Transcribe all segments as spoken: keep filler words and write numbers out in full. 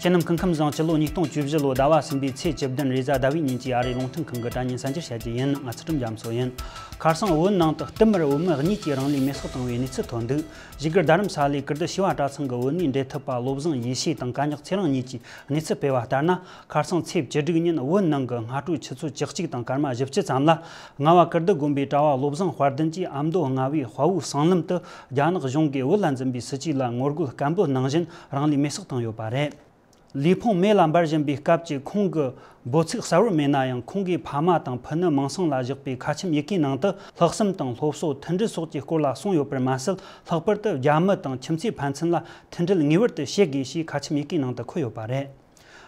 ཁྱེད་རྣམས་སྐུ་ཁམས་བཟང་། སྤྱི་ལོ་ཉིས་སྟོང་བཅུ་བཞི་ལོ་ཟླ་བ་གསུམ་པའི་ཚེས་བཅུ་བདུན་རེས་གཟའ་ཟླ་བའི་ཉིན་གྱི་ཨ་རིའི་རླུང་འཕྲིན་ཁང་གི་དྲ་བརྙན་གསར་འགྱུར་བཤད་རྒྱུ་ཡིན། ང་ཚུལ་ཁྲིམས་རྒྱ་མཚོ་ཡིན། ཁ་སང་བོད་ནང་དུ་བསྟུད་མར་བོད་མི་གཉིས་ཀྱིས་རང་ལུས་མེར་སྲེག་བཏང་བའི་གནས་ཚུལ་ཐོན་འདུག་བཞུགས་སྒར་རྡ་རམ་ས་ལའི་ཀིརྟི་བྱེས་པ་གྲྭ་ཚང་གི་བོད་མིའི་འབྲེལ་མཐུད་པ་བློ་བཟང་ཡེ་ཤེས་དང་གན་ཉག་ཚེ་རིང་གཉིས་ཀྱིས་གནས་ཚུལ་སྤེལ་བ་ལྟར་ན། ཁ་སང་ཚེས་བཅུ་དྲུག་ཉིན་བོད་ནང་གི་སྔ་དྲོའི་ཆུ་ཚོད་བཅུ་གཅིག་དང་སྐར་མ་བཞི་བཅུ་ཙམ་ལ། རྔ་བ་ཀིརྟི་དགོན་པའི་གྲྭ་བ་བློ་བཟང་དཔལ་ལྡན་གྱིས་ཨ་མདོ་རྔ་བའི་དཔའ་བོའི་གསང་ལམ་དུ་རྒྱ་ནག་གཞུང་གིས་བོད་ལ་འཛིན་པའི་སྲིད་ཇུས་ལ་ངོ་རྒོལ་སྐད་འབོད་གནང་བཞིན་རང་ལུས་མེར་སྲེག་བཏང་ཡོད་པ་རེད། ལུས་ཕུང་མེ་ལ་འབར་བཞིན་པའི་སྐབས་ཀྱི་ཁོང་གི་འབོད་ཚིག་གསལ་བོར་མེད་ན་ཡང་། ཁོང་གིས་ཕ་མ་དང་ཕུ་ནུ་མིང་སྲིང་ལ་བཞག་པའི་ཁ་ཆེམས་ཡི་གེའི་ནང་དུ་ལྷག་བསམ་དང་སློབ་གསོ་མཐུན་སྒྲིལ་སོགས་ཀྱི་སྐོར་ལ་གསུངས་ཡོད་པར་མ་ཟད། ལྷག་པར་དུ་རྒྱ་མི་དང་ཁྱིམ་མཚེས་ཕན་ཚུན་ལ་མཐུན་སྒྲིལ་ངེས་པར་དུ་བྱེད་དགོས་ཞེས་ཁ་ཆེམས་ཡི་གེའི་ནང་དུ་འཁོད་ཡོད་པ་རེད།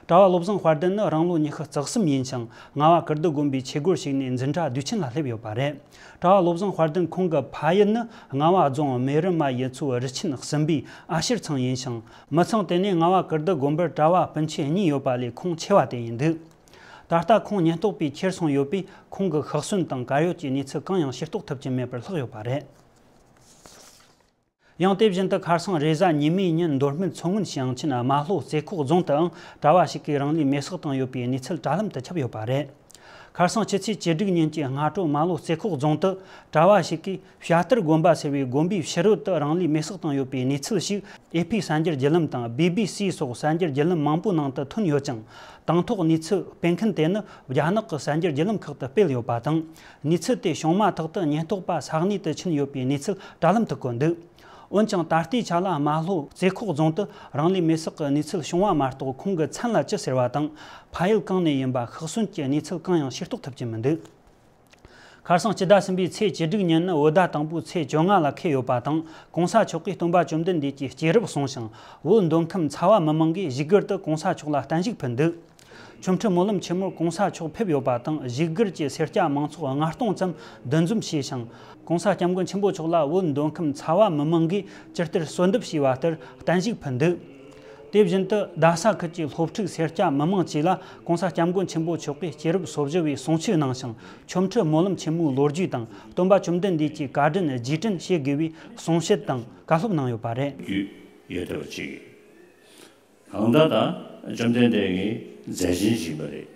གྲྭ་བ་བློ་བཟང་དཔལ་ལྡན་ནི་རང་ལོ་ཉི་ཤུ་རྩ་གསུམ་ཡིན་ཞིང་། རྔ་བ་ཀིརྟི་དགོན་པའི་ཆོས་སྒོར་ཞུགས་ནས་འཛིན་གྲྭ་དུས་ཆེན་ལ་སླེབས་ཡོད་པ་རེད། གྲྭ་བ་བློ་བཟང་དཔལ་ལྡན་ཁོང་གི་ཕ་ཡུལ་ནི་རྔ་བ་རྫོང་མེ་རི་མ་ཡུལ་ཚོའི་རི་ཆེན་གསུམ་པའི་ཨ་ཤེར་ཚང་ཡིན་ཞིང་། མི་ཚང་དེ་ནས་རྔ་བ་ཀིརྟི་དགོན་པར་གྲྭ་བ་སྤུན་མཆེད་གཉིས་ཡོད་པ་ལས་ཁོང་ཆེ་བ་དེ་ཡིན་འདུག་ད་ལྟ་ཁོང་ཉེན་རྟོག་པས་ཁྱེར་སོང་ཡོད་པས། ཁོང་གི་ཤི་གསོན་དང་གར་ཡོད་ཀྱི་གནས་ཚུལ་གང་ཡང་ཤེས་རྟོགས་ཐུབ་ཀྱི་མེད་པར་ལྷག་ཡོད་པ་རེད། ཡང་དེ་བཞིན་དུ་ཁ་སང་རེས་གཟའ་ཉི་མའི་ཉིན་མདོ་སྨད་མཚོ་སྔོན་ཞིང་ཆེན་རྨ་ལྷོ་རྩེ་ཁོག་རྫོང་དུའང་གྲྭ་བ་ཞིག་གིས་རང་ལུས་མེར་སྲེག་བཏང་ཡོད་པའི་གནས་ཚུལ་དྲ་ལམ་དུ་ཁྱབ་ཡོད་པ་རེད། ཁ་སང་ཕྱི་ཚེས་བཅུ་དྲུག་ཉིན་གྱི་སྔ་དྲོ་རྨ་ལྷོ་རྩེ་ཁོག་རྫོང་དུ་གྲྭ་བ་ཞིག་གིས་བྱ་ལྟར་དགོན་པ་ཟེར་བའི་དགོན་པའི་ཕྱི་རོལ་དུ་རང་ལུས་མེར་སྲེག་བཏང་ཡོད་པའི་གནས་ཚུལ་ཞིག་ཨེ་ཕི་གསར་འགྱུར་བརྒྱུད་ལམ་དང་བི་བི་སི་སོགས་གསར་འགྱུར་བརྒྱུད་ལམ་མང་པོའི་ནང་དུ་ཐོན་ཡོད་ཅིང་། དང་ཐོག་གནས་ཚུལ་སྤེལ་མཁན་དེ་ནི་རྒྱ་ནག་གི་གསར་འགྱུར་བརྒྱུད་ལམ་ཁག་ཏུ་སྤེལ་ཡོད་པ་དང་། གནས་ཚུལ་དེ་བྱུང་མ་ཐག་ཏུ་ཉེན་རྟོག་པ་ས་གནས་དུ་ཕྱིན་ཡོད་པའི་གནས་ཚུལ་དྲ་ལམ་དུ་བཀོད་འདུག་འོན་ཀྱང་ད་ལྟའི་ཆ་ལ་རྨ་ལྷོ་རྩེ་ཁོག་རྫོང་དུ་རང་ལུས་མེར་སྲེག་གི་གནས་ཚུལ་བྱུང་བ་མ་གཏོགས། ཁོང་གི་མཚན་ལ་ཅི་ཟེར་བ་དང་ཕ་ཡུལ་གང་ནས་ཡིན་པ་ཤི་གསོན་གྱི་གནས་ཚུལ་གང་ཡང་ཤེས་རྟོགས་ཐུབ་ཀྱི་མི་འདུག་ཁ་སང་སྤྱི་ཟླ་གསུམ་པའི་ཚེས་བཅུ་དྲུག་ཉིན་ནི་བོད་ཟླ་དང་པོའི་ཚེས་བཅོ་ལྔ་ལ་འཁེལ་ཡོད་པ་དང་། གོང་ས་མཆོག་གིས་སྟོན་པ་བཅོམ་ལྡན་འདས་ཀྱི་སྐྱེས་རབས་གསུངས་ཤིང་། བོད་མདོ་ཁམས་ཚ་བ་མི་མང་གིས་བཞུགས་སྒར་དུ་གོང་ས་མཆོག་ལ་བརྟན་བཞུགས་ཕུལ་འདུག་ཆོ་འཕྲུལ་སྨོན་ལམ་ཆེན་མོར་གོང་ས་མཆོག་ཕེབས་ཡོད་པ་དང་། བཞུགས་སྒར་གྱི་སེར་སྐྱ་མང་ཚོགས་ལྔ་སྟོང་ཙམ་འདུ་འཛོམས་བྱས་ཤིང་། གོང་ས་སྐྱབས་མགོན་ཆེན་པོ་མཆོག་ལ་བོད་མདོ་ཁམས་ཚ་བ་མི་མང་གིས་ཇི་ལྟར་གསོལ་འདེབས་བྱས་པ་ལྟར་བརྟན་བཞུགས་ཕུལ་འདུག་དེ་བཞིན་དུ་རྡ་ས་ཁུལ་གྱི་སློབ་ཕྲུག་སེར་སྐྱ་མི་མང་བཅས་ལ་གོང་ས་སྐྱབས་མགོན་ཆེན་པོ་མཆོག་གིས་སྐྱེས་རབས་སོ་བཞི་བའི་གསུང་ཆོས་གནང་ཞིང་། ཆོ་འཕྲུལ་སྨོན་ལམ་ཆེན་མོའི་ལོ་རྒྱུས་དང་། སྟོན་པ་བཅོམ་ལྡན་འདས་ཀྱི་བཀའ་དྲིན་རྗེས་དྲན་བྱེད་དགོས་པའི་གསུང་བཤད་དང་བཀའ་སློབ་གནང་ཡོད་པ་རེད། རྒྱུས་ཡོད་ཐབས་ཅིག་གང་ལྟར་ད་བཅོམ་ལྡན་འདས་ཀྱི་མཛད་འཕྲིན་ཞིག་ཡིན་པ་རེད།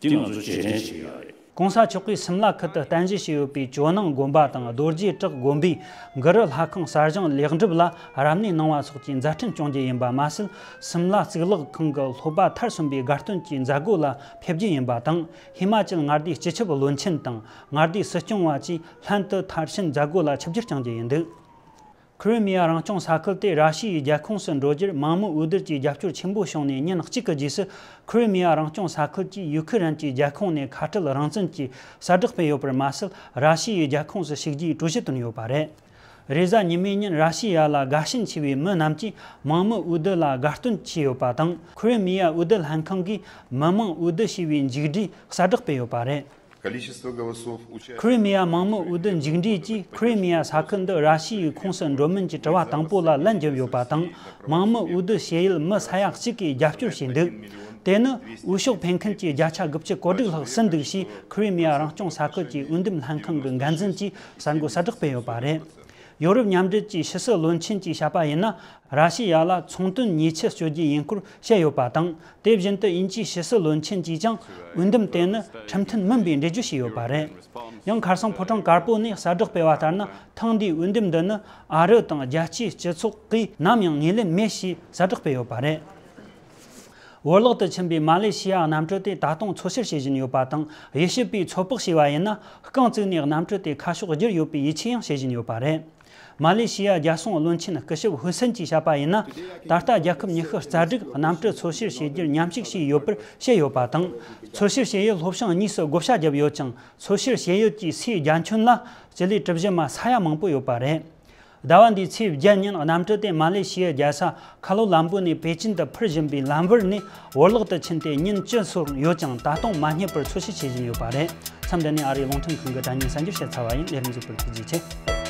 དེ་ང་ཚོ་རྗེས་དྲན་བྱེད་ཀྱི་ཡོད་རེད། གོང་ས་མཆོག་གིས་སིམ་ལ་ཁུལ་དུ་རྟེན་གཞི་བྱས་ཡོད་པའི་ཇོ་ནང་དགོན་པ་དང་རྡོ་རྗེ་བྲག་དགོན་པའི་གུ་རུ་ལྷ་ཁང་གསར་བཞེངས་ལེགས་འགྲུབ་ལ་རབ་གནས་གནང་བ་སོགས་ཀྱི་མཛད་འཕྲིན་སྐྱོང་རྒྱུ་ཡིན་པ་མ་ཟད། སིམ་ལ་གཙུག་ལག་ཁང་གི་སློབ་པ་མཐར་སོན་པའི་དགའ་སྟོན་གྱི་མཛད་སྒོ་ལ་ཕེབས་རྒྱུ་ཡིན་པ་དང་། ཧི་མ་ཅལ་མངའ་སྡེའི་སྤྱི་ཁྱབ་བློན་ཆེན་དང་མངའ་སྡེའི་སྲིད་སྐྱོང་བ་བཅས་ལྷན་དུ་མཐར་ཕྱིན་མཛད་སྒོ་ལ་ཆིབས་བསྒྱུར་བསྐྱང་རྒྱུ་ཡིན་འདུག་ཁི་རི་མི་ཡ་རང་སྐྱོང་ས་ཁུལ་དེ་ར་ཤི་ཡའི་རྒྱལ་ཁོངས་སུ་འགྲོ་རྒྱུར་མང་མོས་འོས་བསྡུ་གྱི་རྒྱབ་སྐྱོར་ཆེན་པོ་བྱུང་ནས་ཉིན་གཅིག་གི་རྗེས་སུ། ཁི་རི་མི་ཡ་རང་སྐྱོང་ས་ཁུལ་གྱིས་ཡུ་ཁི་རན་གྱི་རྒྱལ་ཁོངས་ནས་ཁ་བྲལ་རང་བཙན་གྱི་གསལ་བསྒྲགས་སྤེལ་ཡོད་པར་མ་ཟད། ར་ཤི་ཡའི་རྒྱལ་ཁོངས་སུ་ཞུགས་རྒྱུའི་གྲོས་གཞི་བཏོན་ཡོད་པ་རེད། རེས་གཟའ་ཉི་མའི་ཉིན་ར་ཤི་ཡ་ལ་དགའ་ཞེན་ཆེ་བའི་མི་རྣམས་ཀྱིས་མང་མོས་འོས་བསྡུ་ལ་དགའ་སྟོན་བྱས་ཡོད་པ་དང་། ཁི་རི་མི་ཡ་འོས་བསྡུ་ལྷན་ཁང་གིས་མི་མང་འོས་བསྡུ་བྱས་པའི་མཇུག་འབྲས་གསལ་བསྒྲགས་སྤེལ་ཡོད་པ་རེད། Количество голосов участников ཁི་རི་མི་ཡ་མང་མོས་འོས་བསྡུ་མཇུག་འབྲས་ཀྱིས་ཁི་རི་མི་ཡ་ས་ཁུལ་འདི་ར་ཤི་ཡའི་ཁོངས་སུ་འགྲོ་མིན་གྱི་དྲི་བ་དང་པོ་ལ་ལན་བརྒྱབ་ཡོད་པ་དང་། མང་མོས་འོས་བསྡུ་བྱེད་ཡུལ་མི་ས་ཡ་གཅིག་གིས་རྒྱབ་སྐྱོར་བྱས་འདུག་དེ་ནི་འོས་ཤོག་འཕེན་མཁན་གྱི་བརྒྱ་ཆ་དགུ་བཅུ་གོ་དྲུག་ལྷག་ཟིན་འདུག་ཞེས་ཁི་རི་མི་ཡ་རང་སྐྱོང་ས་ཁུལ་གྱི་འོས་འདེམས་ལྷན་ཁང་གི་འགན་འཛིན་གྱིས་གསར་འགོད་གསལ་བསྒྲགས་སྤེལ་ཡོད་པ་རེད། ཡོ་རོབ་མཉམ་འབྲེལ་གྱི་ཕྱི་སྲིད་བློན་ཆེན་གྱིས་བཤད་པ་ཡིན་ན། ར་ཤི་ཡ་ལ་ཚོང་དོན་ཉེས་ཆད་གཅོད་རྒྱུ་ཡིན་སྐོར་བཤད་ཡོད་པ་དང་། དེ་བཞིན་དུ་དབྱིན་ཇིའི་ཕྱི་སྲིད་བློན་ཆེན་གྱིས་ཀྱང་འོས་འདེམས་དེ་ནི་ཁྲིམས་མཐུན་མིན་པའི་འགྲེལ་བརྗོད་བྱས་ཡོད་པ་རེད། ཡང་ཁ་སང་ཕོ་བྲང་དཀར་པོ་ནས་གསལ་བསྒྲགས་སྤེལ་བ་ལྟར་ན། ཐེངས་འདིའི་འོས་འདེམས་འདི་ནི་ཨ་རི་དང་རྒྱལ་སྤྱིའི་སྤྱི་ཚོགས་ཀྱིས་ནམ་ཡང་ངོས་ལེན་མེད་ཞེས་གསལ་བསྒྲགས་སྤེལ་ཡོད་པ་རེད། བོར་བརླག་ཏུ་ཕྱིན་པའི་མ་ལེ་ཤི་ཡ་གནམ་གྲུ་དེ་ད་དུང་འཚོལ་བཤེར་བྱེད་བཞིན་ཡོད་པ་དང་། དབྱེ་ཞིབ་པས་ཚོད་དཔག་བྱས་པ་ཡིན་ན། རྐང་བཙུགས་ནས་གནམ་གྲུ་དེ་ཁ་ཕྱོགས་བསྒྱུར་ཡོད་པའི་ཡིད་ཆེས་ཡང་བྱེད་བཞིན་ཡོད་པ་རེད། མ་ལེ་ཤི་ཡ་རྒྱལ་སྲུང་བློན་ཆེན་སྐུ་ཞབས་ཧུ་སེན་གྱིས་བཤད་པ་ཡིན་ན། ད་ལྟ་རྒྱལ་ཁབ་ཉི་ཤུ་རྩ་དྲུག་གནམ་གྲུ་འཚོལ་བཤེར་བྱེད་རྒྱུར་མཉམ་ཞུགས་བྱས་ཡོད་པར་བཤད་ཡོད་པ་དང་། འཚོལ་བཤེར་བྱེད་ཡུལ་ལྷོ་བྱང་གཉིས་སུ་བགོ་བཤའ་བརྒྱབ་ཡོད་ཅིང་། འཚོལ་བཤེར་བྱེད་ཡུལ་གྱི་སའི་རྒྱ་ཁྱོན་ལ་སྤྱི་ལེ་གྲུ་བཞི་མ་ས་ཡ་མང་པོ་ཡོད་པ་རེད། ཟླ་བ་འདིའི་ཚེས་བརྒྱད་ཉིན་གནམ་གྲུ་དེ་མ་ལེ་ཤི་ཡའི་རྒྱལ་ས་ཁ་ལོ་ལམ་པོ་ནས་པེ་ཅིན་དུ་འཕུར་བཞིན་པའི་ལམ་བར་ནས་བོར་བརླག་ཏུ་ཕྱིན་ཏེ་ཉིན་བཅུ་སོང་ཡོད་ཀྱང་། ད་དུང་མ་རྙེད་པར་འཚོལ་བཤེར་བྱེད་བཞིན་ཡོད་པ་རེད། མཚམས་འདི་ནས་ཨ་རིའི་རླུང་འཕྲིན་ཁང་གི་དྲ་བརྙན་གསར་འགྱུར་བཤད་ཚར་བ་ཡིན། ལས་རིམ་གཟིགས་པར་ཐུགས་རྗེ་ཆེ།